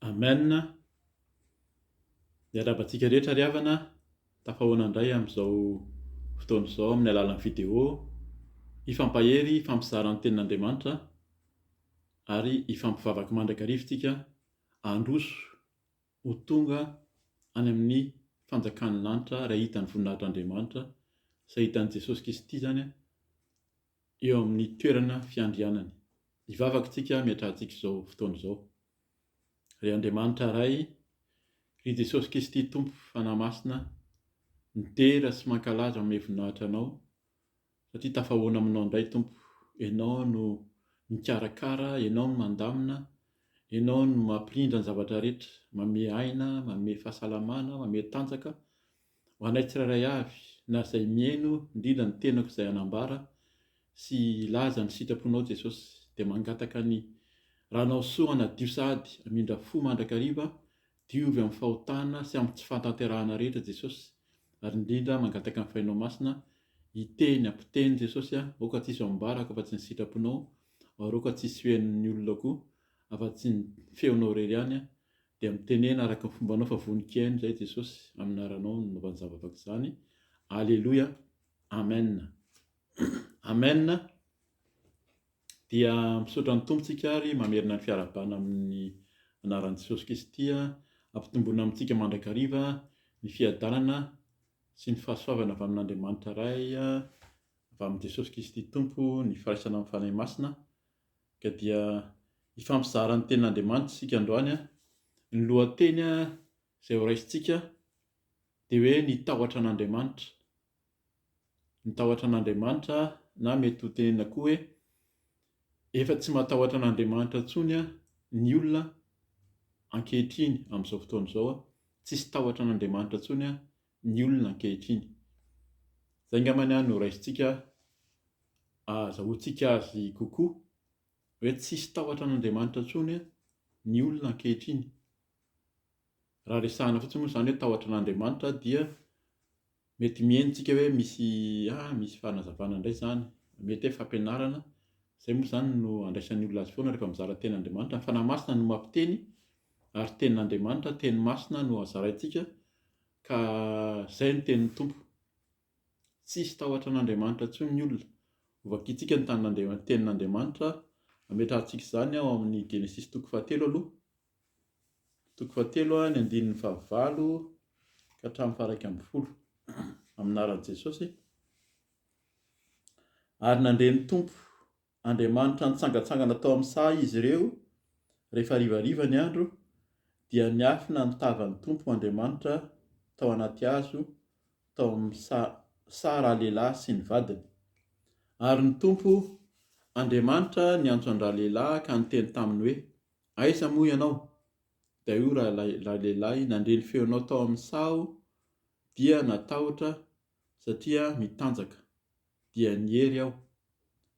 Amen. Miarahaba antsika rehetra ry havana, tafahoana indray amin'izao fotoana izao amin'ny alalan'ny vidéo, hifampahery, hifampizara ny tenin'Andriamanitra ary hifampivavaka mandrakariva isika handroso ho tonga any amin'ny fanjakan'ny lanitra ary hahita ny voninahitr'Andriamanitra sy hahita an'i Jesosy Kristy izany eo amin'ny toerana fiandrianany. Hivavaka isika miatrahantsika izao fotoana izao. Ry Andriamanitra Ray, ry Jesosy Kristy Tompo Fanahy Masina, midera sy mankalaza manome voninahitra Anao, satria tafahoana aminao indray Tompo, Ianao no mikarakara, Ianao no mandamina, Ianao no mampirindra ny zavatra rehetra, manome aina, manome fahasalamana, manome tanjaka ho anay tsirairay avy, na izay mihaino, indrindra ny tenako izay hanambara sy hilaza ny sitraponao Jesosy, dia mangataka ny Ranao soa hanadio sahady, hamindra fo mandrakariva, diovy amin'ny fahotana sy amin'ny tsy fahatanterahana rehetra Jesosy, ary indrindra mangataka ny Fahinao Masina hiteny, hampiteny Jesosy a, aoka tsy hisy ho ambarako afa-tsy ny sitraponao, ary aoka tsy hisy ho henon'ny olona koa afa-tsy ny feonao irery ihany, dia mitenena araka ny fombanao fa vonon-kihaino izay Jesosy, amin'ny anaranao no nanaovany zavavaka izany, Aleloia, Amen. Amen. Dia misaotra ny Tompo tsika ary mamerina ny fiarahabana amin'ny anaran'i Jesosy Kristy ampitomboina amintsika mandrakariva ny fiadanana sy ny fahasoavana avy amin'Andriamanitra Ray, avy amin'i Jesosy Kristy Tompo, ny firaisana amin'ny Fanahy Masina. Ka dia hifampizara ny tenin'Andriamanitra isika androany. Ny lohateny izay horaisintsika dia hoe ny tahotra an'Andriamanitra. Ny tahotra an'Andriamanitra na mety ho tenenina koa hoe efa tsy matahotra an'Andriamanitra intsony ny olona ankehitriny amin'izao fotoana izao, tsisy tahotra an'Andriamanitra intsony ny olona ankehitriny. Izay angambany no raisintsika ahazahoantsika azy kokoa hoe tsisy tahotra an'Andriamanitra intsony ny olona ankehitriny. Raha resahana fotsiny moa izany hoe tahotra an'Andriamanitra dia Mety mihaino tsika hoe misy ah misy fanazavana indray izany, mety hoe fampianarana, izay moa izany no andraisan'ny olona azy foana rehefa mizara tenin'Andriamanitra, ny Fanahy Masina no mampiteny ary tenin'Andriamanitra, teny masina no zaraintsika ka izay no tenin'ny Tompo. Tsisy tahotra an'Andriamanitra intsony ny olona. Hovakintsika ny tanin'Andriamanitra, tenin'Andriamanitra, ametrahantsika izany ao amin'ny Genesisy toko fahatelo aloha. Toko fahatelo ny andininy fahavalo ka hatramin'ny faha-11. Amin'ny anaran'i Jesosy. Ary nandre ny Tompo Andriamanitra nitsangantsangana tao amin'ny saha izy ireo rehefa harivariva ny andro, dia niafina ny tavan'ny Tompo Andriamanitra tao anaty hazo tao amin'ny saha ralehilahy sy ny vadiny. Ary ny Tompo Andriamanitra niantso an-dralehilahy ka niteny taminy hoe, Aiza moa ianao? Dia hoy ralehilahy, Nandre ny feonao tao amin'ny saha aho, dia natahotra satria mitanjaka, dia niery aho.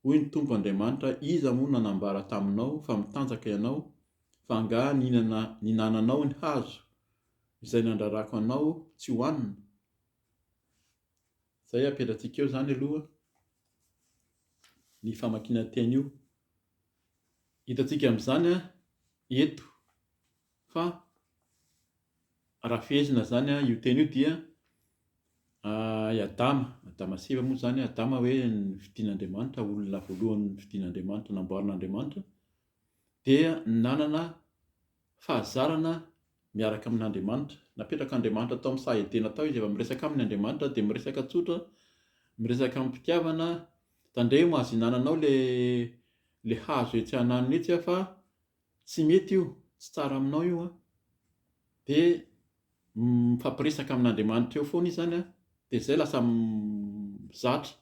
Hoy ny Tompo Andriamanitra, Iza moa nanambara taminao fa mitanjaka ianao, fa angaha nihinana nihinananao ny hazo izay nandrarako anao tsy hohanina? Izay apetratsika eo izany aloha ny famakiana teny io. Hitantsika amin'izany eto fa raha fehezina izany io teny io dia i Adama, Adama sy Eva moa izany, Adama hoe nofidin'Andriamanitra, olona voalohany nofidin'Andriamanitra, namboarin'Andriamanitra, dia nanana fahazarana miaraka amin'Andriamanitra. Napetrak'Andriamanitra tao amin'ny saha Edena tao izy, efa miresaka aminy Andriamanitra dia miresaka tsotra, miresaka amim-pitiavana, tandremo aza ihinananao le le hazo etsy ananona etsy fa tsy mety io, tsy tsara aminao io an. Dia mifampiresaka amin'Andriamanitra eo foana izy izany an, dia izay lasa mizatra.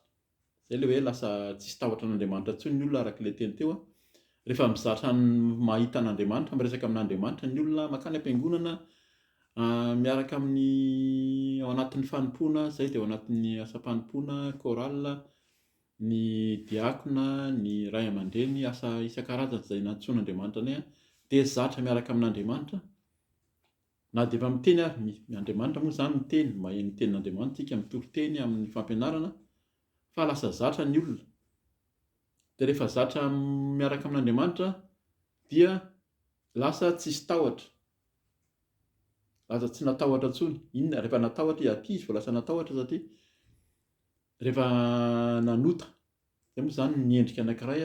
Izay ilay hoe lasa tsisy tahotra an'Andriamanitra intsony ny olona araka ilay teny teo. Rehefa mizatra mahita an'Andriamanitra, miresaka amin'Andriamanitra ny olona, mankany am-piangonana, miaraka amin'ny ao anatin'ny fanompoana, izay dia ao anatin'ny asam-panompoana, chorale, ny diakona, ny ray aman-dreny, asa isan-karazany izay nantsoin'Andriamanitra anay, dia zatra miaraka amin'Andriamanitra. Na dia efa miteny ary, Andriamanitra moa izany miteny, maheno ny tenin'Andriamanitra isika, mitory teny amin'ny fampianarana, fa lasa zatra ny olona. Dia rehefa zatra miaraka amin'Andriamanitra dia lasa tsisy tahotra. Lasa tsy natahotra intsony. Inona? Rehefa natahotra izy, aty izy vao lasa natahotra satria rehefa nanota. Izay moa izany ny endrika anankiray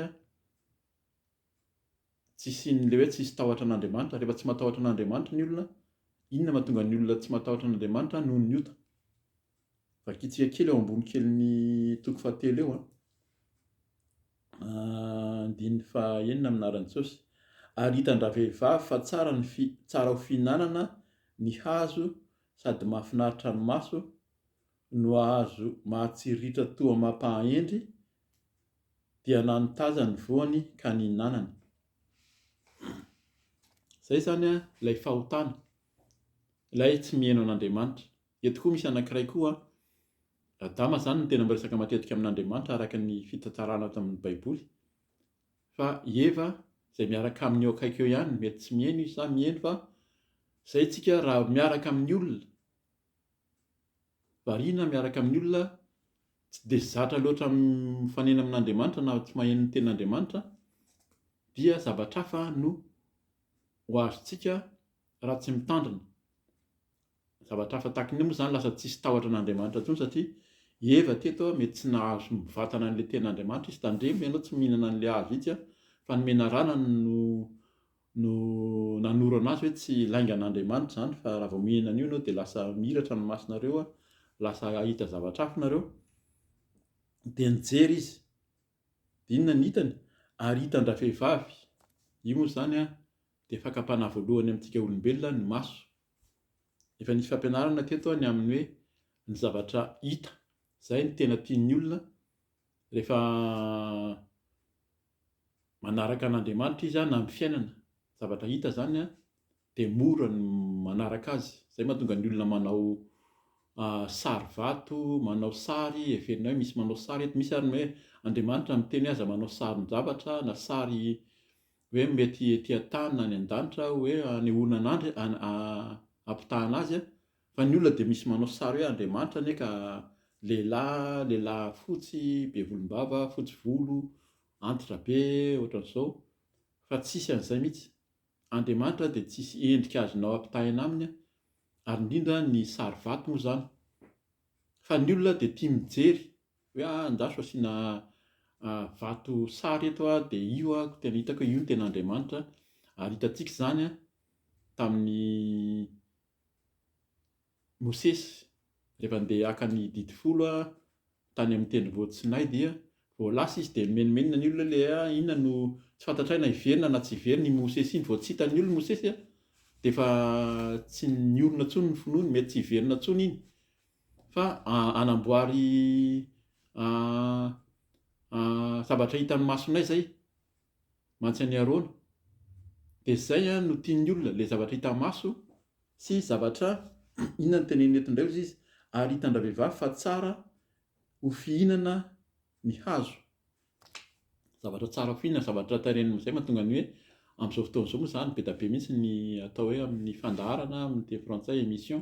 tsy hisian'ilay hoe tsisy tahotra an'Andriamanitra. Rehefa tsy matahotra an'Andriamanitra ny olona, inona mahatonga ny olona tsy matahotra an'Andriamanitra? Noho ny ota. Vakintsika kely ao ambony kelin'ny toko fahatelo eo an. Andininy fahaenina amin'ny anaran'i Jesosy. Ary hitan-dravehivavy fa tsara ny fi, tsara ho fihinanana ny hazo sady mahafinaritra ny maso no hazo mahatsiriritra toa mampahahendry, dia nanotazany ny voany ka nihinanany. Izay izany ilay fahotana, ilay tsy mihaino an'Andriamanitra. Eto koa misy anankiray koa, Adama izany no tena miresaka matetika amin'Andriamanitra araka ny fitantarana ato amin'ny Baiboly, fa i Eva izay miaraka aminy eo akaiky eo ihany, mety tsy mihaino izy sa mihaino fa izay tsika raha miaraka amin'ny olona, variana miaraka amin'ny olona tsy dia zatra loatra mifanena amin'Andriamanitra na tsy maheno ny tenin'Andriamanitra dia zavatra hafa no ho azontsika raha tsy mitandrina. Zavatra hafa tahaka ny moa izany lasa tsisy tahotra an'Andriamanitra intsony satria i Eva teto mety tsy nahazo mivantana an'ilay tenin'Andriamanitra izy, tandremo ianao tsy mihinana an'ilay hazo itsy fa ny menarana no no nanoro anazy hoe tsy laingan'Andriamanitra izany fa raha vao mihinana an'io ianao dia lasa mihiratra ny masonareo, lasa hahita zavatra hafa nareo, dia nijery izy, dia inona ny hitany? Ary hitan-dravehivavy, io moa izany dia fakam-panahy voalohany amintsika olombelona ny maso, Efa nisy fampianarana teto ny amin'ny hoe ny zavatra hita, izay no tena tian'ny olona rehefa manaraka an'Andriamanitra izy na amin'ny fiainana, zavatra hita izany dia mora ny manaraka azy, izay mahatonga ny olona manao sary vato, manao sary, heverina hoe misy manao sary eto, misy ary ny hoe Andriamanitra miteny hoe aza manao sarin-javatra na sary hoe mety ety an-tany na any an-danitra hoe anehoana an'Andry ampitahana azy fa ny olona dia misy manao sary hoe Andriamanitra anie ka lehilahy lehilahy fotsy be volombava fotsy volo antitra be ohatran'izao fa tsisy an'izay mihitsy Andriamanitra dia tsisy endrika azonao ampitahaina aminy ary indrindra ny sary vato moa izany fa ny olona dia tia mijery Hoe ah andraso asiana vato sary eto ah dia io ah tena hitako hoe io no tena Andriamanitra ary hitantsika izany ah tamin'ny Mosesy rehefa andeha haka ny didy folo ah tany amin'ny tendrombohitra Sinay dia vao lasa izy dia nimenomenona ny olona le ah inona no tsy fantatray na hiverina na tsy hiverina i Mosesy iny vao tsy hitan'ny olona Mosesy ah dia efa tsy niorina intsony ny finoany mety tsy hiverina intsony iny Fa anamboary zavatra hitan'ny masonay zay mantsy an'i Arona. Dia zay no tian'ny olona, le zavatra hita maso sy zavatra inona no teneniny eto indray ozy izy, ary hitan-dravehivavy fa tsara ho fihinana ny hazo. Zavatra tsara foana, zavatra tarehin'ny izay mahatonga ny hoe amin'izao fotoana izao moa izany be dia be mihitsy ny atao hoe amin'ny fandaharana amin'ny teny frantsay émission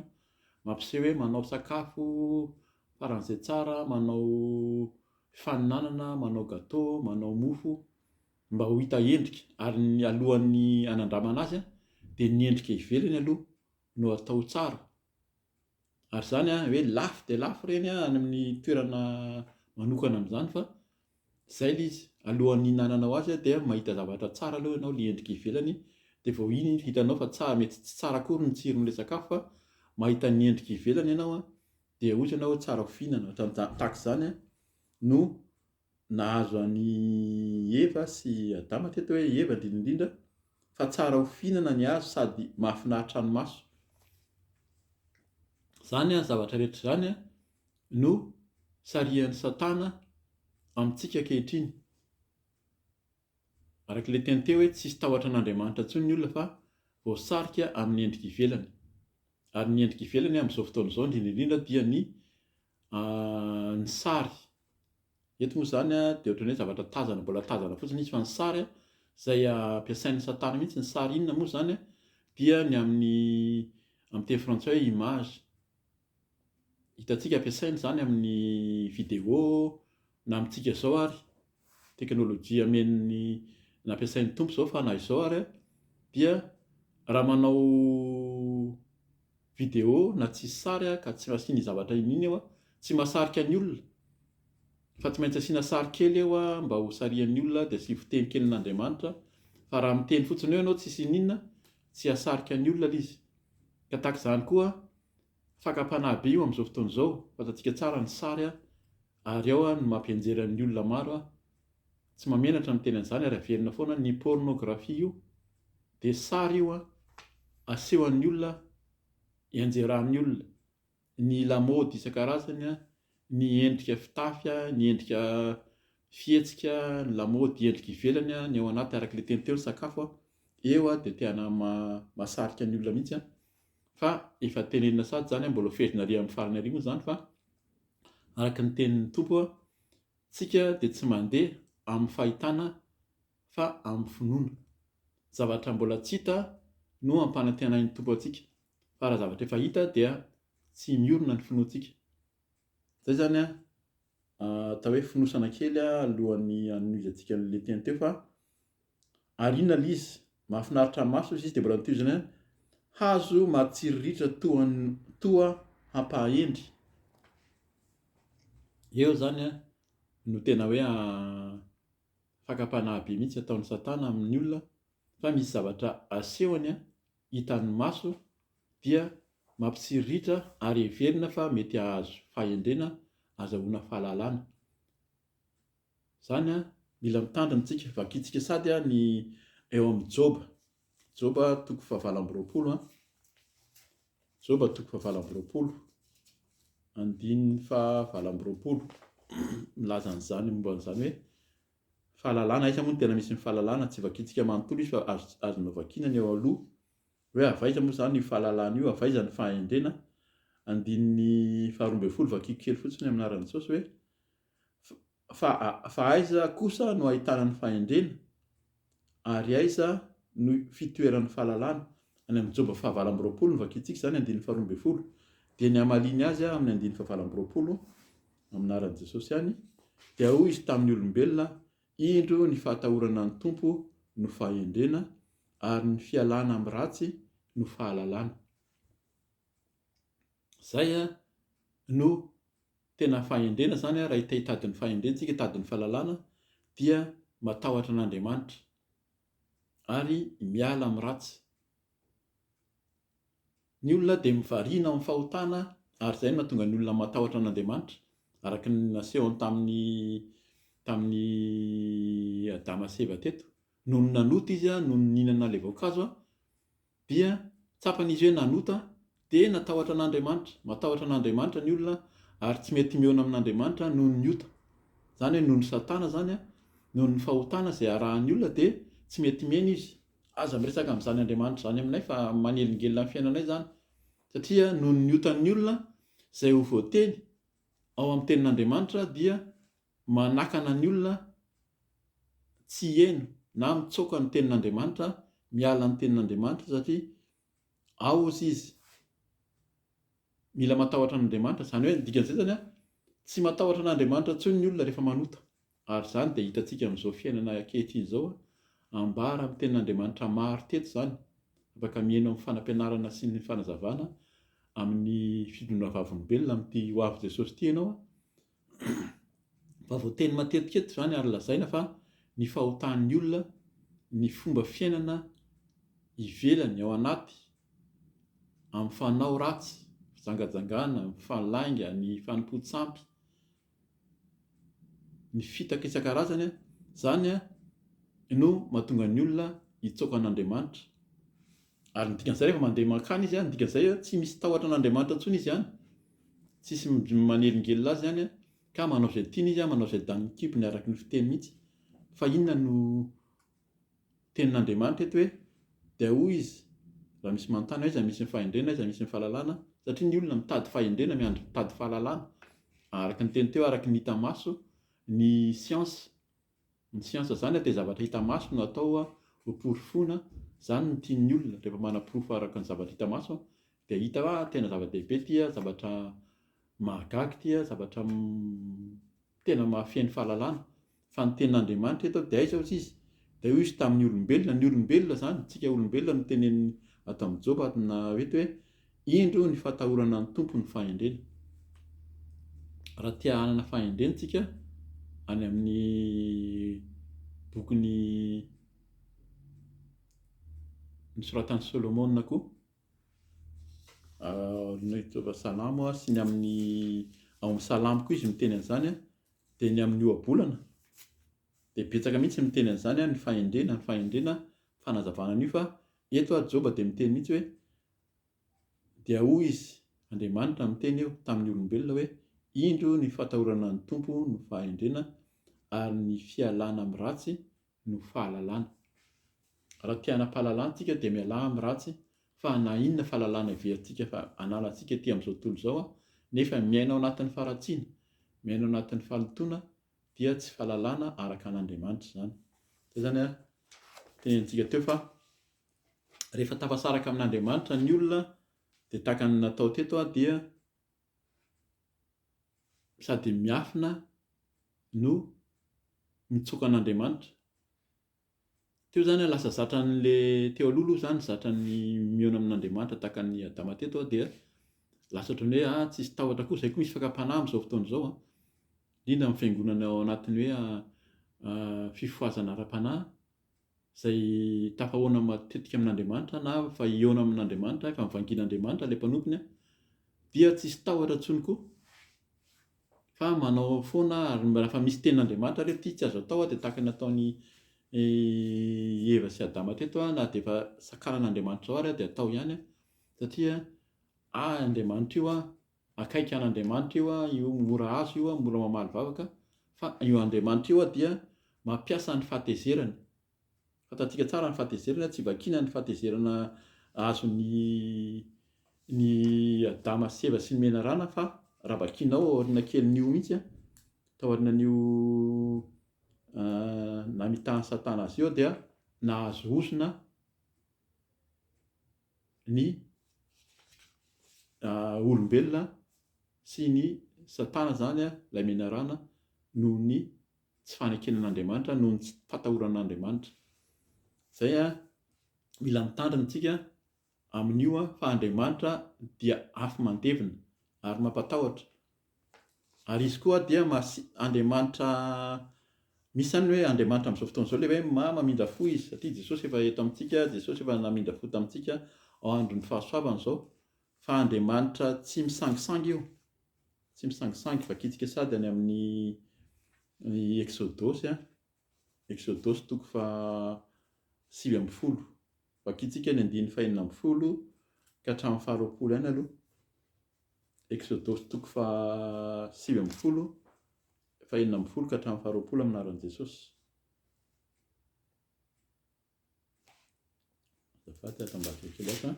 mampiseho hoe manao sakafo faran'izay tsara, manao fifaninanana, manao gâteau, manao mofo mba ho hita endrika ary ny alohan'ny hanandramana azy dia ny endrika ivelany aloha no atao tsara. Ary izany an, hoe lafo dia lafo ireny an, any amin'ny toerana manokana amin'izany fa izay ilay izy. Alohan'ny hihinananao azy dia mahita zavatra tsara aloha ianao, ilay endrika ivelany, dia vao iny hitanao fa tsara, mety tsy tsara akory ny tsiron'ilay sakafo fa mahita ny endrika ivelany ianao an, dia hoy ianao hoe tsara ho fihinana. Ohatran'izany, tahaka izany an no nahazo an'i Eva sy Adama teto hoe Eva indrindra indrindra fa tsara ho fihinana ny hazo sady mahafinaritra ny maso. Izany an, zavatra rehetra izany an no sarihan'i Satana amintsika ankehitriny. Araka ilay teny teo hoe tsisy tahotra an'Andriamanitra intsony ny olona fa voasarika amin'ny endrika ivelany. Ary ny endrika ivelany amin'izao fotoana izao indrindra indrindra dia ny ny sary. Eto moa izany dia ohatran'ny hoe zavatra tazana, mbola tazana fotsiny izy fa ny sary izay ampiasain'i Satana mihitsy, ny sary inona moa izany dia ny amin'ny amin'ny teny frantsay hoe image. Hitantsika ampiasaina izany amin'ny vidéo na amintsika izao ary, teknolojia amen'ny nampiasain'ny Tompo izao fa na izao ary dia raha manao. Vidéo na tsisy sary ka tsy asiana zavatra iniana eo, tsy mahasarika ny olona. Fa tsy maintsy asiana sary kely eo mba ho sarihan'ny olona dia asivo teny kelin'Andriamanitra. Fa raha miteny fotsiny eo ianao tsisy iniana, tsy hahasarika ny olona ilay izy. Ka tahaka izany koa, fakam-panahy be io amin'izao fotoana izao. Fantatsika tsara ny sary ary ao no mampianjera ny olona maro. Tsy mahamenatra ny miteny an'izany ary averina foana, ny pornographie io dia sary io aseho an'ny olona, ianjeran'ny olona. Ny lamaody isan-karazany, ny endrika fitafy, ny endrika fihetsika, ny lamaody endrika ivelany, ny ao anaty araka ilay teny teo ny sakafo, eo dia tena mahasarika ny olona mihitsy fa efa tenenina sady izany, mbola ho fehezina ary amin'ny farany ary moa izany fa araka ny tenin'ny Tompo, tsika dia tsy mandeha amin'ny fahitana fa amin'ny finoana. Zavatra mbola tsy hita no ampanantenain'ny Tompo antsika, fa raha zavatra efa hita dia tsy miorina ny finoantsika. Zay zany an, atao hoe fonosana kely alohan'ny hanohizantsika an'ilay teny teo fa ary inona ilay izy? Mahafinaritra ny maso izy dia mbola notohizany ihany, hazo mahatsiriritra toa toa hampahendry. Eo zany an no tena hoe fakam-panahy be mihitsy ataon'i Satana amin'ny olona fa misy zavatra asehony hitan'ny maso dia mampitsiriritra ary heverina fa mety hahazo fahendrena azahoana fahalalana. Izany mila mitandrina isika. Vakintsika sady ny eo amin'ny Joba. Joba toko fahavalo amby 20. Joba toko fahavalo amby 20. Andininy fahavalo amby 20. Milaza an'izany momba an'izany hoe fahalalana. Aiza moa no tena misy ny fahalalana? Tsy vakintsika manontolo izy fa azonao vakiana ny eo aloha. Hoe avy aiza moa izany io fahalalana io, avy aiza ny fahendrena? Andininy faha 12, vakiko kely fotsiny amin'ny anaran'i Jesosy hoe fa fa aiza kosa no ahitana ny fahendrena? Ary aiza no fitoeran'ny fahalalana? Any amin'ny Joba fahavalo amby 20 no vakintsika izany, andininy faha 12. Dia ny hamaliany azy amin'ny andininy fahavalo amby 20, amin'ny anaran'i Jesosy ihany, dia hoy izy tamin'ny olombelona, Indro ny fahatahorana ny Tompo no fahendrena, ary ny fialana amin'ny ratsy no fahalalana. Izay no tena fahendrena izany, raha te hitady ny fahendrena isika, hitady ny fahalalana, dia matahotra an'Andriamanitra ary miala amin'ny ratsy. Ny olona dia mivarina amin'ny fahotana ary izay no mahatonga ny olona matahotra an'Andriamanitra, araka ny nasehony tamin'ny tamin'i Adama sy Eva teto. Nony nanota izy, nony nihinana ilay voankazo, dia tsapany izy hoe nanota, dia natahotra an'Andriamanitra. Matahotra an'Andriamanitra ny olona ary tsy mety mihaona amin'Andriamanitra noho ny ota. Izany hoe noho ny Satana izany, noho ny fahotana izay arahan'ny olona dia tsy mety mihaino izy. Aza miresaka amin'izany Andriamanitra izany aminay fa manelingelina ny fiainanay izany. Satria noho ny otan'ny olona izay ho voateny ao amin'ny tenin'Andriamanitra dia manakana ny olona tsy hihaino na mitsoaka ny tenin'Andriamanitra, miala ny tenin'Andriamanitra satria ao ozy izy mila matahotra an'Andriamanitra. Izany hoe ny dikan'izay izany an, tsy matahotra an'Andriamanitra intsony ny olona rehefa manota. Ary izany dia hitantsika amin'izao fiainana ankehitriny izao, ambara amin'ny tenin'Andriamanitra maro teto izany, afaka mihaino amin'ny fanampianarana sy ny fanazavana amin'ny finoana vavolombelona amin'ity ho avy Jesosy ity ianao, fa voateny matetika eto izany ary lazaina fa ny fahotan'ny olona, ny fomba fiainana ivelany ao anaty amin'ny fanao ratsy, fijangajangana, ny falainga, ny fanompoan-tsampy, ny fitaka isan-karazany, izany no mahatonga ny olona hitsoaka an'Andriamanitra. Ary ny dikan'izay rehefa mandeha mankany izy, ny dikan'izay tsy misy tahotra an'Andriamanitra intsony izy any. Tsisy manelingelina azy any ka manao izay tiany izy, manao izay danin'ny kibony araka ny fiteny mihitsy. Fa inona no Tenin'Andriamanitra eto hoe, Dia hoy izy, raha misy manontany hoe aiza misy ny fahendrena, aiza misy ny fahalalana, satria ny olona mitady fahendrena, miandry mitady fahalalana, araka ny teny teo, araka ny hita maso, ny siansa, ny siansa izany dia zavatra hita maso no atao ho porofoina, izany no tian'ny olona, rehefa manaporofo araka ny zavatra hita maso dia hita hoe tena zava-dehibe ity, zavatra mahagaga ity, zavatra tena mahafeno fahalalana. Fa ny tenin'Andriamanitra eto dia aiza hozy izy? Dia hoy izy tamin'ny olombelona, ny olombelona izany, tsika olombelona no teneniny ato amin'i Joba na eto hoe, Indro ny fatahorana ny Tompo ny fahendrena. Raha te hanana fahendrena tsika any amin'ny bokin'ny nosoratan'i Solomona koa, ny Salamo sy ny amin'ny ao amin'ny Salamo koa izy miteny an'izany dia ny amin'ny ohabolana dia betsaka mihitsy ny miteny an'izany ny fahendrena, ny fahendrena fanazavana an'io fa eto ary Joba dia miteny mihitsy hoe Dia hoy izy, Andriamanitra miteny eo, tamin'ny olombelona hoe, Indro ny fatahorana ny Tompo no fahendrena, ary ny fialana amin'ny ratsy no fahalalana. Raha te hanam-pahalalana isika dia mialà amin'ny ratsy, fa na inona fahalalana heverintsika fa ananantsika ety amin'izao tontolo izao, nefa miaina ao anatin'ny faharatsiana, miaina ao anatin'ny fahalotoana, dia tsy fahalalana araka an'Andriamanitra izany. Izay izany tenenintsika teo fa rehefa tafasaraka amin'Andriamanitra ny olona dia tahaka ny natao teto dia sady miafina no mitsoka an'Andriamanitra. Teo izany aho lasa zatra an'le teo aloha aloha izany zatra ny mihaona amin'Andriamanitra tahaka an'i Adama teto aho dia lasa ohatran'ny hoe ah tsisy tahotra koa, izay koa misy fakam-panahy amin'izao fotoana izao an, indrindra amin'ny fiangonana ao anatin'ny hoe fifohazana ara-panahy izay tafahoana matetika amin'Andriamanitra na efa hihaona amin'Andriamanitra, efa mivangian'Andriamanitra ilay mpanompony dia tsisy tahotra intsony koa fa manao foana ary rehefa misy tenin'Andriamanitra ary hoe ity tsy azo atao dia tahaka ny nataon'i Eva sy Adama teto na dia efa sakanan'Andriamanitra izao ary dia atao ihany satria ahy Andriamanitra io akaiky an'Andriamanitra io io mora azo io mora mamaly vavaka fa io Andriamanitra io dia mampiasa ny fahatezerany Fantatsika tsara ny fahatezerana, tsy vakiana ny fahatezerana azon'ny ny Adama sy Eva sy ny menarana fa raha vakianao ao aoriana kelin'io mihitsy an, tao aorianan'io namitahan'i Satana azy io dia nahazo ozona ny olombelona sy ny Satana izany ilay menarana noho ny tsy fanekena an'Andriamanitra noho ny tsy fatahorana an'Andriamanitra. Izay an, mila mitandrina isika amin'io an, fa Andriamanitra dia afo mandevona ary mampatahotra. Ary Izy koa dia masi- Andriamanitra, misy izany hoe Andriamanitra amin'izao fotoana izao ilay hoe maha mamindra fo Izy, satria Jesosy efa eto amintsika, Jesosy efa namindra fo tamintsika ao andron'ny fahasoavana izao, fa Andriamanitra tsy misangisangy io. Tsy misangisangy vakintsika sady any amin'ny ny Eksodosy an, Eksodosy toko faha 19. Vakintsika ny andininy faha 16 ka hatramin'ny faha 20 ihany aloha. Eksodosy toko faha 19, faha 16 ka hatramin'ny faha 20 amin'ny anaran'i Jesosy. Azafady ato ambadika kely ato an.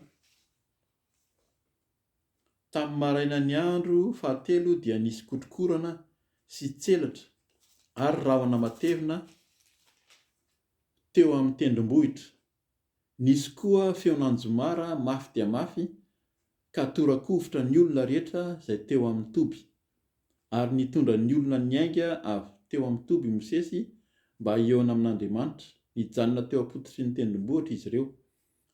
Tamin'ny marainan'ny andro fahatelo dia nisy kotrokorana sy tselatra ary rahona matevina teo amin'ny tendrombohitra. Nisy koa feon'anjomara mafy dia mafy ka tora-kovitra ny olona rehetra izay teo amin'ny toby. Ary nitondra ny olona niainga avy teo amin'ny toby i Mosesy mba hihaona amin'Andriamanitra. Nijanona teo am-pototry ny tendrombohitra izy ireo.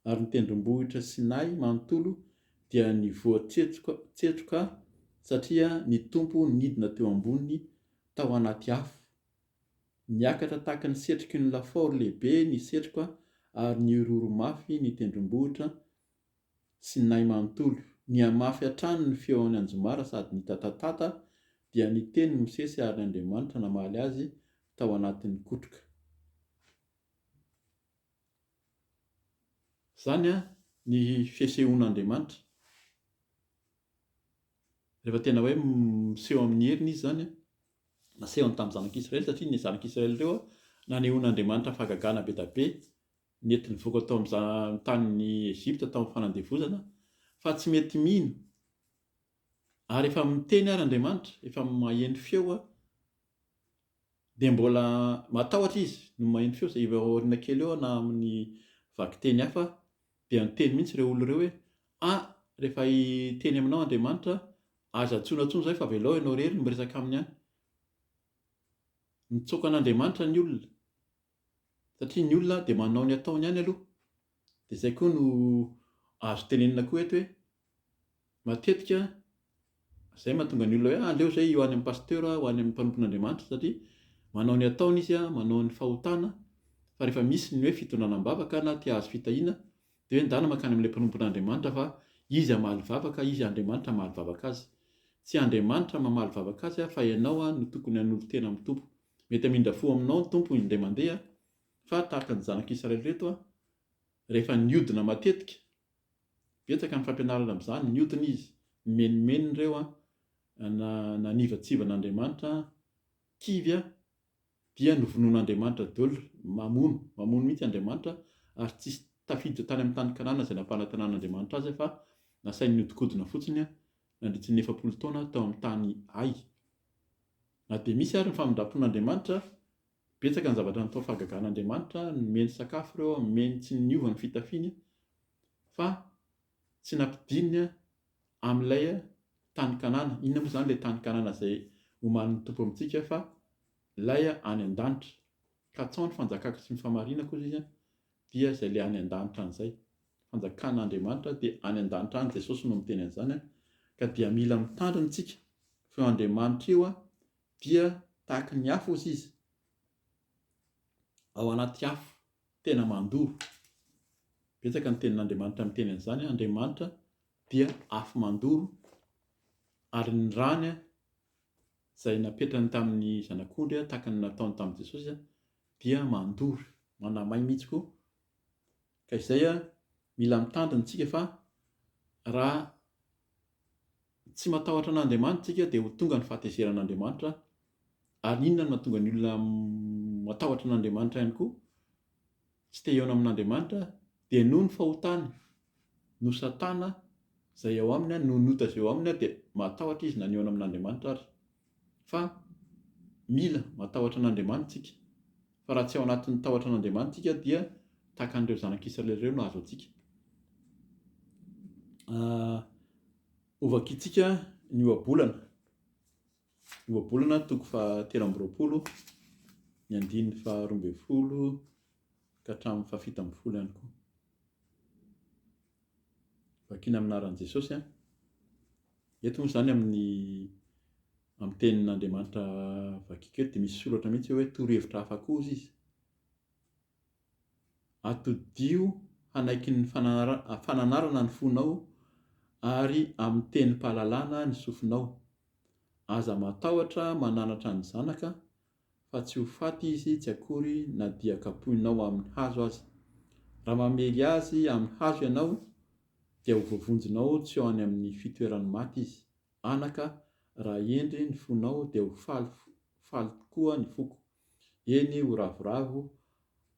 Ary ny tendrombohitra Sinay manontolo dia nivoa-tsetroka satria ny Tompo nidina teo amboniny tao anaty afo. Niakatra tahaka ny setroky ny lafaoro lehibe ny setroka ary nihorohoro mafy ny tendrombohitra Sinay manontolo. Nihamafy hatrany ny feon'ny anjomara sady nitatatata, dia niteny Mosesy ary Andriamanitra namaly azy tao anatin'ny kotroka. Izany ny fisehoan'Andriamanitra. Rehefa tena hoe miseho amin'ny heriny Izy izany, nasehony tamin'ny zanak'Israely satria ny zanak'Israely ireo nanehoan'Andriamanitra fahagagana be dia be nety nivoaka tao amin'ny tanin'i Egypta tao amin'ny fanandevozana fa tsy mety mino ary efa miteny ary Andriamanitra, efa maheno feo dia mbola matahotra izy no maheno feo izay eo aoriana kely eo na amin'ny vakiteny hafa dia niteny mihitsy ireo olona ireo hoe ah rehefa hiteny aminao Andriamanitra aza antsoina intsony izay fa avelao ianao irery no miresaka aminy any. Mitsoaka an'Andriamanitra ny olona satria ny olona dia manao ny ataony ihany aloha. Dia izay koa no azo tenenina koa eto hoe. Matetika izay mahatonga ny olona hoe aleo izay ho any amin'ny pasteur, ho any amin'ny mpanompon'Andriamanitra satria manao ny ataony izy, manao ny fahotana fa rehefa misy ny hoe fitondrana am-bavaka na te hahazo fitahiana dia hoe ndana mankany amin'ilay mpanompon'Andriamanitra fa izy hamaly vavaka, izy Andriamanitra hamaly vavaka azy. Tsy Andriamanitra mamaly vavaka azy fa ianao no tokony hanolo-tena amin'ny Tompo. Mety hamindra fo aminao ny Tompo indray mandeha fa tahaka ny zanak'Israely ireto rehefa niodina matetika, betsaka ny fampianarana amin'izany, niodina izy, nimenomenona ireo na nanivatsiva an'Andriamanitra, kivy dia novonoin'Andriamanitra daholo, mamono, mamono mihitsy Andriamanitra ary tsisy tafiditra tany amin'ny tany Kanana izay nampanantenan'Andriamanitra azy fa nasainy niodikodina fotsiny nandritry ny 40 taona tao amin'ny tany Ay. Na dia misy ary ny famindram-pon'Andriamanitra, betsaka ny zavatra natao fahagagan'Andriamanitra, nomeny sakafo ireo, nomeny tsy niova ny fitafiany fa tsy nampidininy amin'ilay tany Kanana. Inona moa izany ilay tany Kanana izay omanin'ny Tompo amintsika fa ilay any an-danitra. Katsao ny fanjakako sy ny fahamarinako hozy izy dia izay ilay any an-danitra any izay. Fanjakan'Andriamanitra dia any an-danitra any, Jesosy no miteny an'izany ka dia mila mitandrina isika fa io Andriamanitra io dia tahaky ny afo hozy izy, ao anaty afo tena mandoro. Betsaka ny tenin'Andriamanitra miteny an'izany, Andriamanitra dia afo mandoro ary ny rany izay napetrany tamin'ny zanak'ondry tahaka ny nataony tamin'i Jesosy dia mandoro, manamay mihitsy koa. Ka izay mila mitandrina isika fa raha tsy matahotra an'Andriamanitra isika dia ho tonga ny fahatezeran'Andriamanitra ary inona no mahatonga ny olona matahotra an'Andriamanitra ihany koa? Tsy te hihaona amin'Andriamanitra dia noho ny fahotany, noho Satana izay ao aminy, noho ny ota izay ao aminy dia matahotra izy na ny hihaona amin'Andriamanitra ary. Fa mila matahotra an'Andriamanitra isika. Fa raha tsy ao anatin'ny tahotra an'Andriamanitra isika dia tahaka an'ireo zanak'Israely ireo no azo antsika. Hovakintsika ny ohabolana. Ohabolana toko faha 23, ny andininy faha 12 ka hatramin'ny faha 17 ihany koa. Vakina amin'ny anaran'i Jesosy an. Eto moa izany amin'ny amin'ny tenin'Andriamanitra vakiko eto dia misy soratra mihitsy hoe torohevitra hafa koa hozy izy. Atodiho hanaiky ny fananarana ny fonao ary amin'ny tenim-pahalalana ny sofinao. Aza matahotra mananatra ny zanaka, fa tsy ho faty izy tsy akory na dia kapohinao amin'ny hazo aza. Raha mamely azy amin'ny hazo ianao, dia ho voavonjinao tsy ho any amin'ny fitoeran'ny maty izy. Anaka, raha hendry ny fonao dia ho faly faly tokoa ny foko. Eny, ho ravoravo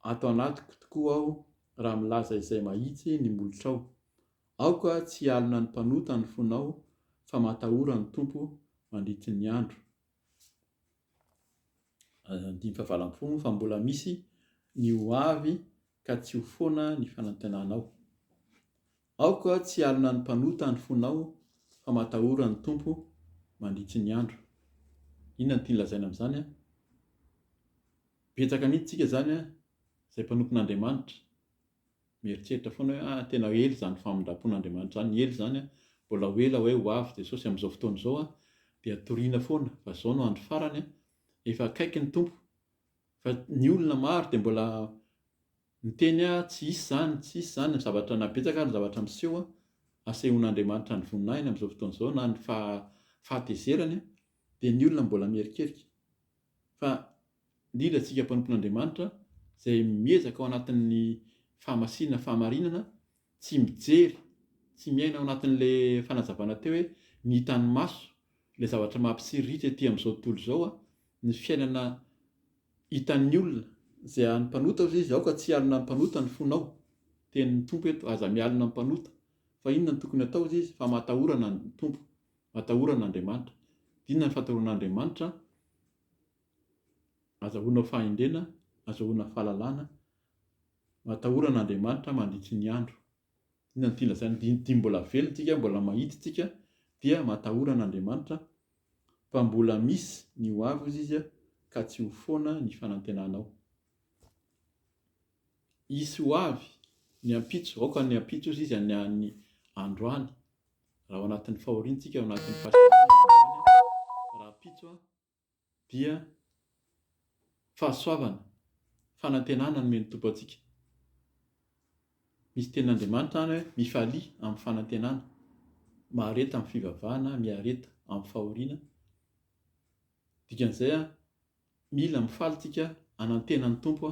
ato anatiko tokoa aho raha milaza izay mahitsy ny molotrao. Aoka tsy hialona ny mpanota ny fonao fa matahora ny Tompo mandritry ny andro. Andininy fahavalopolo moa fa mbola misy ny ho avy ka tsy ho foana ny fanantenanao. Aoka tsy hialona ny mpanota ny fonao fa matahora ny Tompo mandritry ny andro. Inona no tiany lazaina amin'izany an? Betsaka mihitsy tsika izany an, izay mpanompon'Andriamanitra, mieritreritra foana hoe ah tena ela izany famindram-pon'Andriamanitra izany, ela izany an, mbola ho ela hoe ho avy Jesosy amin'izao fotoana izao an, dia toriana foana fa izao no andro farany an, efa akaiky ny Tompo, fa ny olona maro dia mbola Miteny aho, tsy hisy izany, tsy hisy izany ny zavatra, na betsaka ary ny zavatra miseho, asehon'Andriamanitra ny voninahiny amin'izao fotoana izao na ny fahatezerany, dia ny olona mbola mierikerika. Fa indrindra antsika mpanompon'Andriamanitra izay miezaka ao anatin'ny fahamasinana, fahamarinana, tsy mijery, tsy miaina ao anatin'ilay fanazavana teo hoe ny hitan'ny maso, ilay zavatra mampitsiriritra ety amin'izao tontolo izao, ny fiainana hitan'ny olona izay an'ny mpanota hozy izy, aoka tsy hialona ny mpanota ny fonao, tenin'ny Tompo eto, aza mialona ny mpanota, fa inona no tokony atao hozy izy, fa matahorana ny Tompo, matahorana Andriamanitra, inona ny fatahorana Andriamanitra, azahoanao fahendrena, azahoana fahalalana, matahorana Andriamanitra mandritry ny andro, inona no tiany lazaina, dimy mbola velona tsika, mbola mahitsy tsika, dia matahorana Andriamanitra, Fa mbola misy ny ho avy hozy izy ka tsy ho foana ny fanantenanao. Hisy ho avy ny ampitso, aoka ny ampitso hozy izy ny an'ny androany. Raha ao anatin'ny fahoriana tsika, ao anatin'ny fahasahiranana androany, rahampitso dia fahasoavana, fanantenana nomen'ny Tompo antsika. Misy tenin'Andriamanitra any hoe mifalia amin'ny fanantenana, mahareta amin'ny fivavahana, miareta amin'ny fahoriana. Dikan'izay, mila mifaly tsika hanantena ny Tompo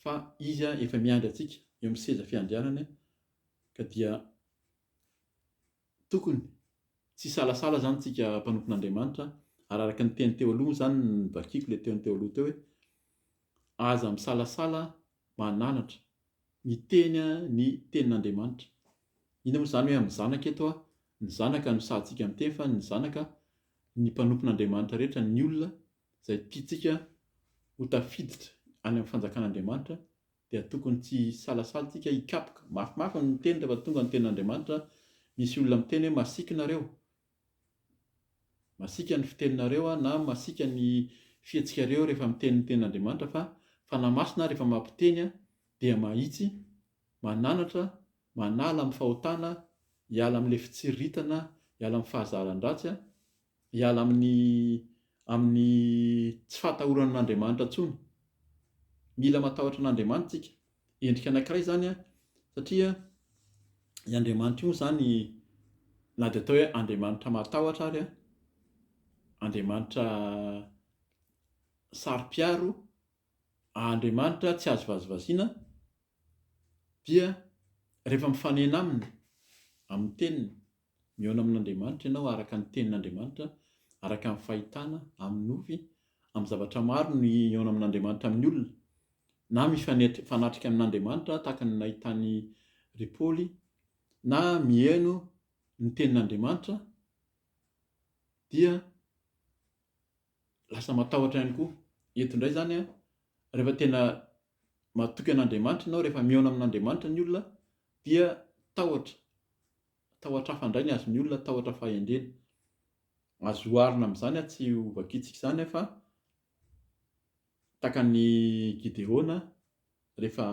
fa Izy efa miandry antsika eo amin'ny seza fiandrianany ka dia tokony tsy hisalasala izany tsika mpanompon'Andriamanitra ary araka ny teny teo aloha moa izany novakiako ilay teny teo aloha teo hoe aza misalasala mananatra, miteny ny tenin'Andriamanitra. Inona moa izany hoe amin'ny zanaka eto? Ny zanaka no sahantsika miteny fa ny zanaka, ny mpanompon'Andriamanitra rehetra, ny olona izay tiantsika ho tafiditra any amin'ny fanjakan'Andriamanitra dia tokony tsy hisalasala tsika hikapoka mafimafy ny miteny rehefa tonga ny tenin'Andriamanitra, misy olona miteny hoe masiaka nareo, masiaka ny fiteninareo na masiaka ny fihetsikareo rehefa miteny ny tenin'Andriamanitra fa Fanahy Masina rehefa mampiteny dia mahitsy, mananatra, manala amin'ny fahotana, hiala amin'ilay fitsiriritana, hiala amin'ny fahazaran-dratsy, hiala amin'ny amin'ny tsy fahatahorana an'Andriamanitra intsony. Mila matahotra an'Andriamanitra isika. Endrika anankiray izany an, satria i Andriamanitra io moa izany na dia atao hoe Andriamanitra mahatahotra ary an, Andriamanitra saro-piaro, Andriamanitra tsy azo vazivaziana dia rehefa mifanena Aminy, amin'ny Teniny, Mihaona amin'Andriamanitra ianao araka ny Tenin'Andriamanitra, araka ny fahitana, amin'ny nofy, amin'ny zavatra maro no hihaona amin'Andriamanitra amin'ny olona, na mifanatrika amin'Andriamanitra tahaka ny nahitan'i ry Paoly, na mihaino ny Tenin'Andriamanitra, dia lasa matahotra ihany koa. Eto indray izany an, rehefa tena matoky an'Andriamanitra ianao, rehefa mihaona amin'Andriamanitra ny olona, dia tahotra Tahotra hafa indray ny azon'ny olona, tahotra fahendrena. Azo oharina amin'izany, tsy ho vakintsika izany fa tahaka an'i Gideona rehefa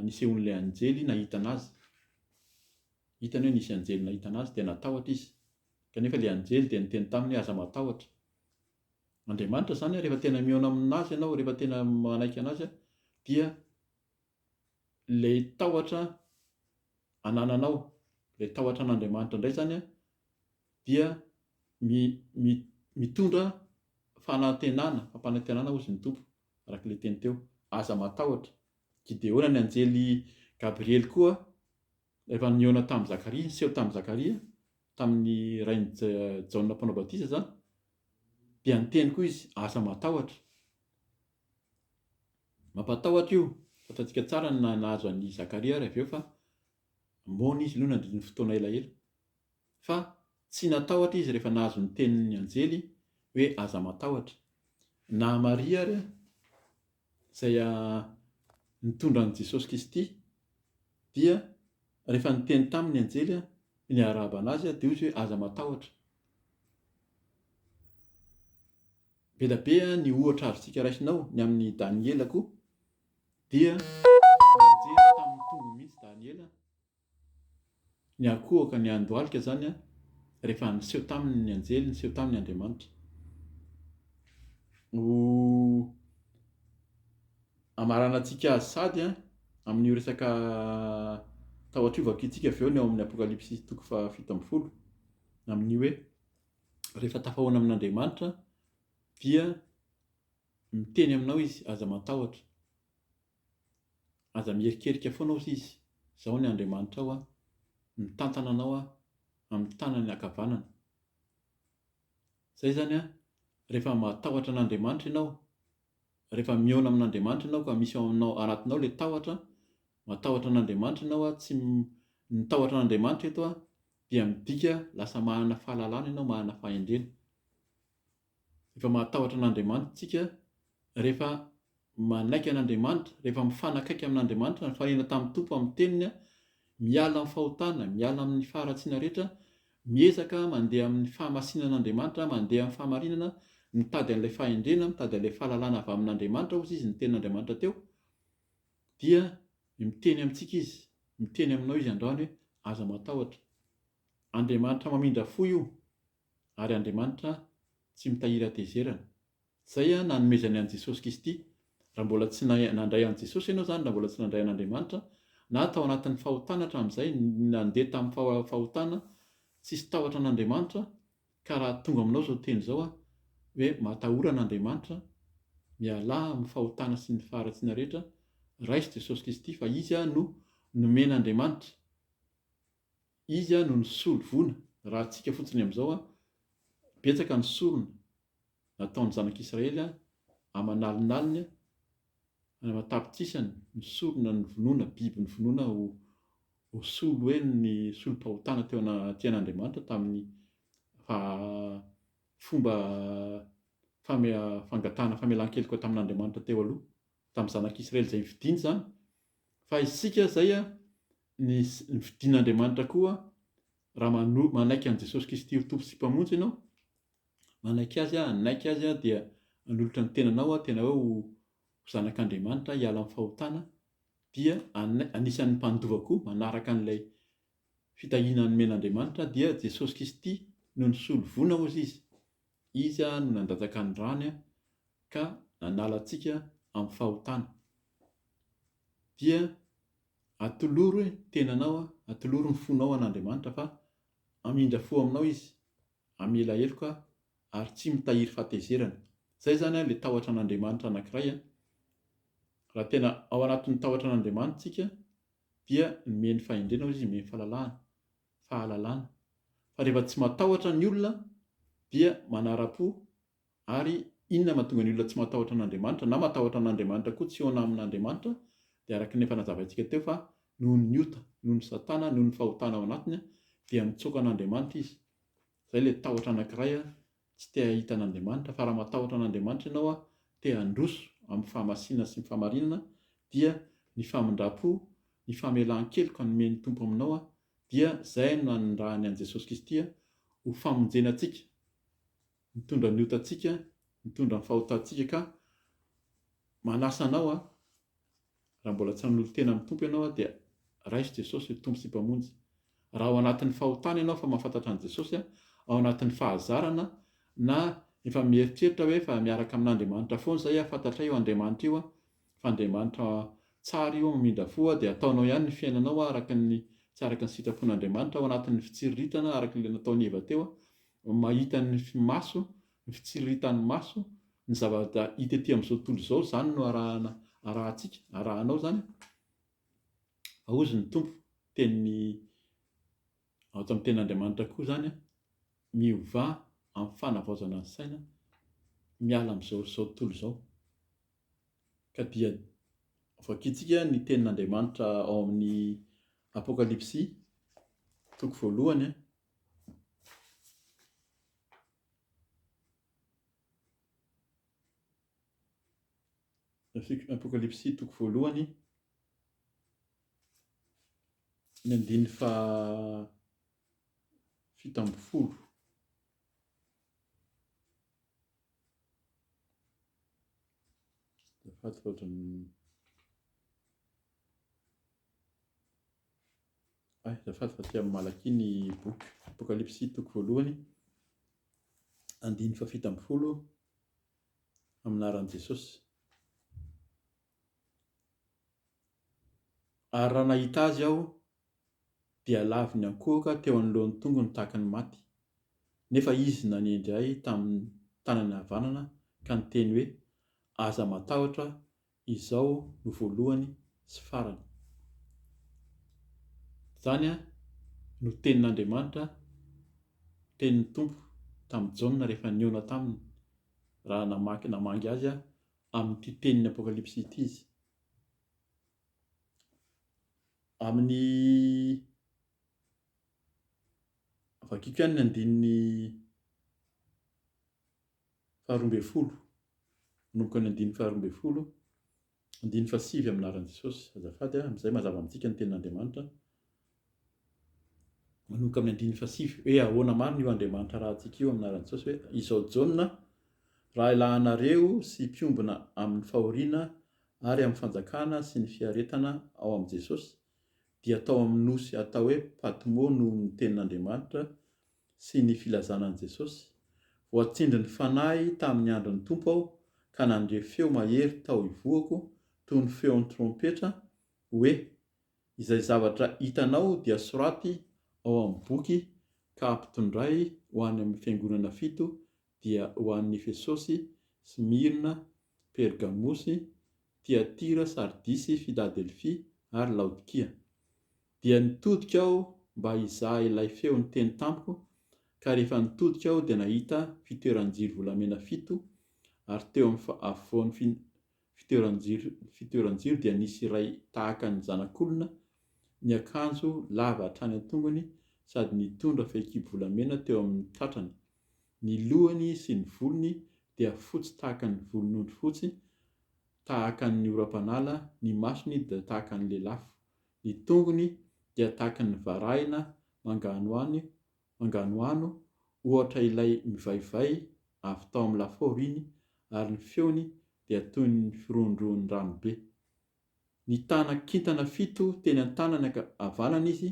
nisehoan'ilay anjely nahita an'azy. Hitany hoe nisy anjely nahita an'azy dia natahotra izy. Kanefa ilay anjely dia niteny taminy hoe aza matahotra. Andriamanitra izany rehefa tena mihaona amin'azy ianao, rehefa tena manaiky an'azy dia ilay tahotra anananao, ilay tahotra an'Andriamanitra indray izany dia mi, mi, mitondra fanantenana, fampanantenana hozy ny Tompo, araka ilay teny teo. Aza matahotra. Gideona ny anjely Gabriely koa, rehefa nihaona tamin'i Zakaria, niseho tamin'i Zakaria, tamin'ny rain'i Jaona mpanao batisa izany, dia niteny koa izy, aza matahotra. Mampatahotra io, fantatsika tsara ny nahazo an'i Zakaria ary avy eo fa moana izy aloha nandritra ny fotoana elaela. Fa tsy natahotra izy rehefa nahazo ny tenin'ny anjely hoe aza matahotra. Na Maria ary izay nitondra an'i Jesosy Kristy dia rehefa niteny taminy ny anjely niarahaba anazy dia hoy izy hoe aza matahotra. Be dia be ny ohatra azontsika raisina ao, ny amin'i Daniela koa dia nianjera tamin'ny tongony mihitsy Daniela, niankohoka, niandohalika izany rehefa niseho taminy ny anjely, niseho taminy Andriamanitra. Ho amaranantsika azy sady amin'io resaka tahotra io, vakintsika avy eo ny ao amin'ny Apokalypsy toko faha-17, amin'io hoe rehefa tafahoana amin'Andriamanitra dia miteny aminao Izy, aza matahotra, aza miherikerika foana hozy Izy, Izaho ny Andriamanitrao Aho, mitantana anao Aho amin'ny tanany ankavanana. Izay izany an, rehefa matahotra an'Andriamanitra ianao, rehefa mihaona amin'Andriamanitra ianao ka misy ao aminao, anatinao ilay tahotra, matahotra an'Andriamanitra ianao an, tsy, ny tahotra an'Andriamanitra eto an, dia midika lasa manana fahalalana ianao, manana fahendrena. Rehefa mahatahotra an'Andriamanitra isika, rehefa manaiky an'Andriamanitra, rehefa mifanakaiky amin'Andriamanitra, nifanena tamin'ny Tompo amin'ny Teniny, miala amin'ny fahotana, miala amin'ny faharatsiana rehetra, miezaka mandeha amin'ny fahamasinan'Andriamanitra, mandeha amin'ny fahamarinana, mitady an'ilay fahendrena, mitady an'ilay fahalalana avy amin'Andriamanitra, hozy izy, ny Tenin'Andriamanitra teo, dia miteny amintsika Izy, miteny aminao Izy androany hoe, aza matahotra. Andriamanitra mamindra fo io ary Andriamanitra tsy mitahiry hatezerana. Izay nanomezany an'i Jesosy Kristy. Raha mbola tsy nandray an'i Jesosy ianao izany, raha mbola tsy nandray an'Andriamanitra, na tao anatin'ny fahotana hatramin'izay, nandeha tamin'ny fahotana, tsisy tahotra an'Andriamanitra, ka raha tonga aminao izao teny izao hoe matahora an'Andriamanitra, mialà amin'ny fahotana sy ny faharatsiana rehetra, raiso Jesosy Kristy fa Izy no nomen'Andriamanitra. Izy no nisolo voina, raha antsika fotsiny amin'izao, betsaka ny sorona nataon'ny zanak'Israely aman'alinaliny, aman-tapitrisany ny sorona novonoina, biby novonoina ho ho solo hoe ny solom-pahotana teo anatrehan'Andriamanitra tamin'ny fomba fangatahana famelan-keloka tamin'Andriamanitra teo aloha, tamin'ny zanak'Israely izay nifidiny izany, fa isika izay ny nifidin'Andriamanitra koa raha manaiky an'i Jesosy Kristy ho Tompo sy Mpamonjy ianao, manaiky Azy, hanaiky Azy dia hanolotra ny tenanao tena hoe ho zanak'Andriamanitra hiala amin'ny fahotana dia anisan'ny mpandova koa manaraka an'ilay fitahiana nomen'Andriamanitra dia Jesosy Kristy no nisolo voina hozy izy, Izy no nandatsaka ny rany ka nanala antsika amin'ny fahotana. Dia atolory ny tenanao, atolory ny fonao an'Andriamanitra fa hamindra fo aminao Izy, hamela heloka ary tsy mitahiry fahatezerana. Izay izany ilay tahotra an'Andriamanitra anankiray. Raha tena ao anatin'ny tahotra an'Andriamanitra isika dia nomeny fahendrena hoy izy, nomeny fahalalahana, fahalalana. Fa rehefa tsy matahotra ny olona dia manara-po ary inona mahatonga ny olona tsy matahotra an'Andriamanitra na matahotra an'Andriamanitra koa tsy hihaona amin'Andriamanitra dia araka ny efa nazavaintsika teo fa noho ny ota, noho ny satana, noho ny fahotana ao anatiny dia mitsoaka an'Andriamanitra izy. Izay ilay tahotra anankiray tsy te hahita an'Andriamanitra, fa raha matahotra an'Andriamanitra ianao, te handroso amin'ny fahamasinana sy ny fahamarinana, dia ny famindram-po, ny famelan-keloka nomen'ny Tompo aminao, dia izay no nanirahany an'i Jesosy Kristy ho famonjena antsika, mitondra ny otantsika, mitondra ny fahotantsika, ka manasa anao aho, Raha mbola tsy nanolo-tena amin'ny Tompo ianao dia raiso Jesosy ho Tompo sy Mpamonjy. Raha ao anatin'ny fahotana ianao fa mahafantatra an'i Jesosy, ao anatin'ny fahazarana na efa mieritreritra hoe efa miaraka amin'Andriamanitra foana izay aho, fantatray io Andriamanitra io fa Andriamanitra tsara io, mamindra fo dia ataonao ihany ny fiainanao araka ny tsy araka ny sitrapon'Andriamanitra, ao anatin'ny fitsiriritana araka ilay nataon'i Eva teo, mahita ny maso, ny fitsiriritan'ny maso, Ny zavatra hita ety amin'izao tontolo izao, izany no arahana, arahantsika, arahanao izany. Fa hozy ny Tompo, tenin'ny, ato amin'ny tenin'Andriamanitra koa izany, miovà amin'ny fanavaozana ny saina, miala amin'izao izao tontolo izao. Ka dia vakintsika ny tenin'Andriamanitra ao amin'ny Apokalypsy, toko voalohany. Apokalypsy toko voalohany, ny andininy faha 17. Azafady fa ohatran'ny Ay, azafady fa aty amin'ny Malakia ny boky. Apokalypsy toko voalohany, andininy faha-17, amin'ny anaran'i Jesosy. Ary raha nahita azy aho, dia laviny ankohoka teo anoloan'ny tongony tahaka ny maty. Nefa izy nanendry ahy tamin'ny tanany havanana ka niteny hoe, Aza matahotra, Izao no voalohany sy farany. Izany no tenin'Andriamanitra, tenin'ny Tompo tamin'i Jaona rehefa nihaona taminy, raha namaky namangy azy amin'ity tenin'ny Apokalypsy ity izy. Amin'ny vakiko ihany ny andininy faharoambinifolo, manomboka ny andininy faharoambinifolo, andininy fahasivy amin'ny anaran'i Jesosy, azafady a, amin'izay mazava amintsika ny tenin'Andriamanitra, manomboka amin'ny andininy fahasivy, hoe ahoana marina io Andriamanitra rahantsika io amin'ny anaran'i Jesosy, hoe izao Jaona, rahalahinareo sy mpiombona amin'ny fahoriana ary amin'ny fanjakana sy ny fiaretana ao amin'i Jesosy, dia tao amin'ny nosy atao hoe Patmo noho ny tenin'Andriamanitra sy ny filazana an'i Jesosy. Voatsindrin'ny Fanahy tamin'ny andron'ny Tompo aho ka nandre feo mahery tao ivohoko toy ny feon'ny trompetra hoe, Izay zavatra hitanao dia soraty ao amin'ny boky ka ampitondray ho any amin'ny fiangonana fito dia ho an'i Efesosy, Smyrna, Pergamosy, Tyatira, Sardisy, Filadelfia ary Laodikia. Dia nitodika aho mba hizaha ilay feo niteny tamiko, ka rehefa nitodika aho dia nahita fitoeran-jiro volamena fito, ary teo amin'ny afovoan'ny fitoeran-jiro fitoeran-jiro dia nisy iray tahaka ny zanak'olona, niakanjo lava hatrany an-tongony sady nitondra fehikibo volamena teo amin'ny tratrany. Ny lohany sy ny volony dia fotsy tahaka ny volon'ondry fotsy, tahaka ny oram-panala, ny masony dia tahaka ny lelafo. Ny tongony dia tahaka ny varahina manganohano manganohano ohatra ilay mivaivay avy tao amin'ny lafaoro iny ary ny feony dia toy ny firohondrohon'ny rano be. Nitana kintana fito teny an-tanany ankavanana izy,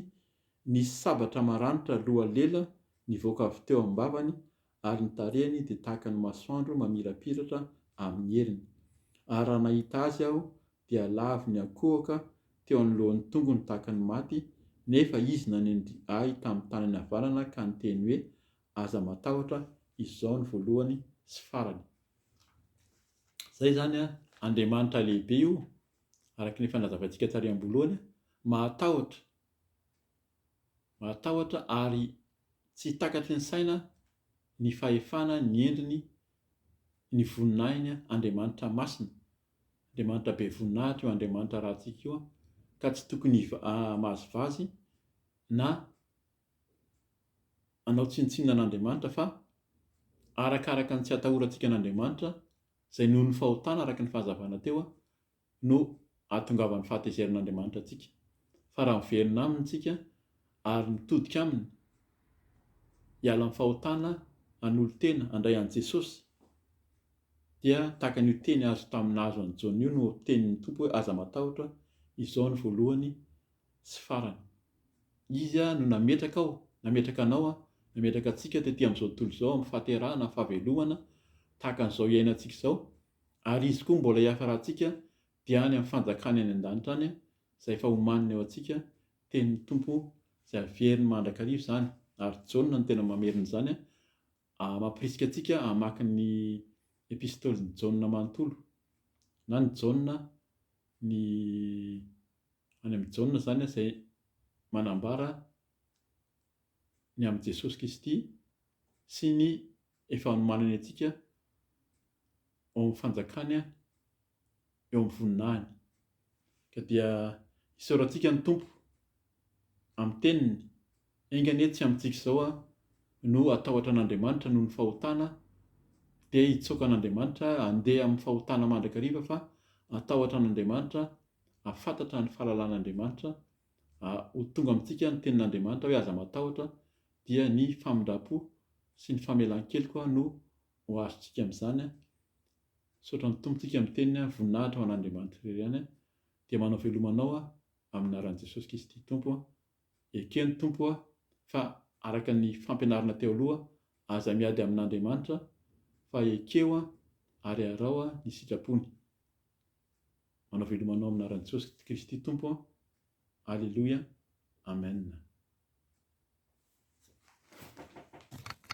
nisy sabatra maranitra loha lela nivoaka avy teo am-bavany ary ny tarehiny dia tahaka ny masoandro mamirapiratra amin'ny heriny. Ary raha nahita azy aho dia lavo niankohoka teo anoloan'ny tongony tahaka ny maty, nefa izy nanendry ahy tamin'ny tanany havanana ka niteny hoe, Aza matahotra, izao no voalohany sy farany. Izay izany an, Andriamanitra lehibe io, araka ny efa nazavaintsika tary am-boalohany, mahatahotra, mahatahotra ary tsy takatry ny saina ny fahefana, ny endriny, ny voninahiny, Andriamanitra masina, Andriamanitra be voninahitra io Andriamanitra ratsika io ka tsy tokony hamazivazy na hanao tsinontsinona an'Andriamanitra fa arakaraka ny tsy atahorantsika an'Andriamanitra izay noho ny fahotana araka ny fahazavana teo no ahatongavan'ny fahatezeran'Andriamanitra antsika. Fa raha miverina Aminy tsika ary mitodika Aminy, hiala amin'ny fahotana, hanolo-tena, handray an'i Jesosy, dia tahaka an'io teny azo tamin'ny nahazo an'i Jaona io no tenin'ny Tompo hoe aza matahotra, izao no voalohany sy farany. Izy no nametraka aho, nametraka anao, nametraka antsika tety amin'izao tontolo izao amin'ny fahaterahana, fahavelomana, tahaka an'izao iainantsika izao, ary Izy koa mbola hiafarantsika dia any amin'ny fanjakany any an-danitra any, izay efa omaniny ho antsika, tenin'ny Tompo izay averiny mandrakariva izany, ary Jaona no tena mamerina izany, mampirisika antsika hamaky ny epistolin'i Jaona manontolo, na ny Jaona, ny any amin'i Jaona izany izay manambara ny amin'i Jesosy Kristy sy ny efa anomanany antsika ao amin'ny fanjakany eo amin'ny voninahiny. Ka dia isaorantsika ny Tompo amin'ny teniny, enga anie tsy amintsika izao no hatahotra an'Andriamanitra noho ny fahotana, dia hitsoaka an'Andriamanitra, handeha amin'ny fahotana mandrakariva fa hatahotra an'Andriamanitra, hahafantatra ny fahalalan'Andriamanitra, ho tonga amintsika ny tenin'Andriamanitra hoe aza matahotra, dia ny famindram-po sy ny famelan-keloka no ho azontsika amin'izany. Misaotra ny Tompo tsika amin'ny teniny, voninahitra ho an'Andriamanitra irery ihany. Dia manao veloma anao aho amin'ny anaran'i Jesosy Kristy Tompo. Ekeo ny Tompo fa araka ny fampianarana teo aloha, aza miady amin'Andriamanitra fa ekeo ary araho ny sitrapony. Manao veloma anao amin'ny anaran'i Jesosy Kristy Tompo. Aleloia. Amen.